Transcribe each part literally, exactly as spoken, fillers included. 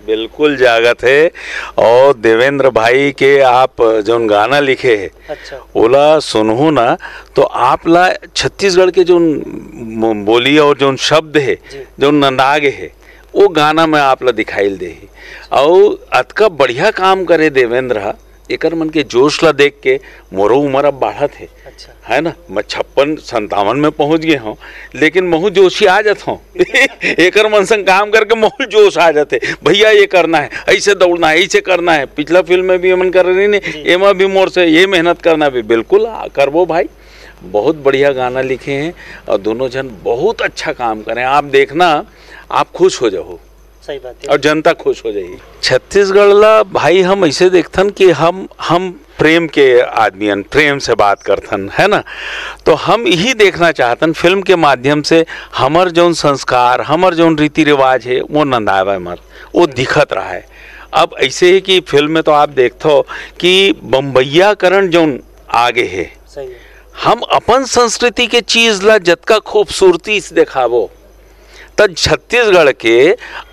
बिल्कुल जागत हे। और देवेंद्र भाई के आप जौन गाना लिखे हे, अच्छा। ओला सुनहू ना, तो आप ला छत्तीसगढ़ के जौन म-, बोली और जौन शब्द हे, जी। जौन नंदाग हे, वो गाना में आप ला दिखाइल देही। और अतका बढ़िया काम करे देवेंद्र हा, एकर मन के जोश ला देख के मोरो उम्र अब बाढ़त हे। अच्छा। है ना, मैं छप्पन संतावन में पहुंच गए हूँ, लेकिन महू जोशी आ जात हूँ। एकर मन संग काम करके महू जोश आ जाते, भैया ये करना है, ऐसे दौड़ना है, ऐसे करना है। पिछला फिल्म में भी हमन कर रही ने, जी। एमा भी मोर से ये मेहनत करना भी। बिल्कुल आ, करबो भाई। बहुत बढ़िया गाना लिखे हैं और दोनों जन बहुत अच्छा काम करें। आप देखना, आप खुश हो जाओ। सही बात है। और जनता खुश हो जाही। छत्तीसगढ़ ला भाई हम ऐसे देखथन कि हम हम प्रेम के आदमी हन, प्रेम से बात करथन, है ना? तो हम यही देखना चाहतन फिल्म के माध्यम से, हमर जौन संस्कार, हमर जौन रीति रिवाज है, वो नंदावे मत, वो दिखत रहा है। अब ऐसे ही कि फिल्म में तो आप देखथो कि बम्बैयाकरण जौन आगे है, सही है। हम अपन संस्कृति के चीज ला जतका खूबसूरती से देखाबो, त छत्तीसगढ़ के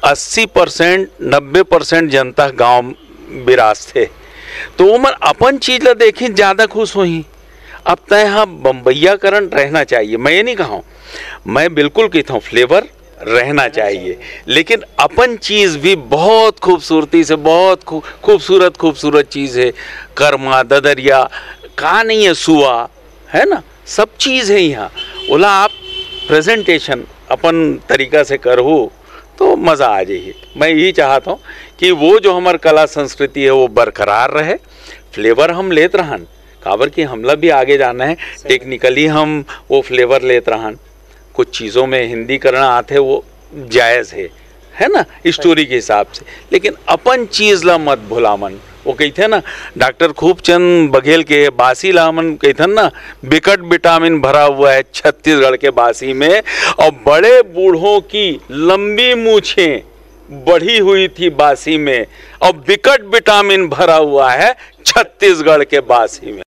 अस्सी परसेंट, नब्बे परसेंट जनता गांव बिराजथे, तो ओमन अपन चीज ला देखी ज्यादा खुश होही। अब तय हा बम्बैयाकरण रहना चाहिए, मैं ये नहीं कहा हूँ, मैं बिल्कुल कहता हूँ फ्लेवर रहना चाहिए, लेकिन अपन चीज भी बहुत खूबसूरती से, बहुत खू-, खूबसूरत खूबसूरत चीज है। करमा, ददरिया, का नहीं है, सुआ, है ना, सब चीज है यहाँ। ओला आप प्रेजेंटेशन अपन तरीका से करहू तो मजा आ जाही। मैं यही चाहत हूँ कि वो जो हमर कला संस्कृति है वो बरकरार रहे। फ्लेवर हम लेत रहन, काबर कि हमला भी आगे जाना है। टेक्निकली हम वो फ्लेवर लेत रहन, कुछ चीज़ों में हिंदी करना आथे, वो जायज़ है, है ना, स्टोरी के हिसाब से। लेकिन अपन चीज़ ला मत भुलावन। वो कहिथे ना, डॉक्टर खूबचंद बघेल के बासी ला हमन कहिथन ना, बिकट विटामिन भरा हुआ है छत्तीसगढ़ के बासी में, और बड़े बूढ़ों की लंबी मूछें बढ़ी हुई थी बासी में, और बिकट विटामिन भरा हुआ है छत्तीसगढ़ के बासी में।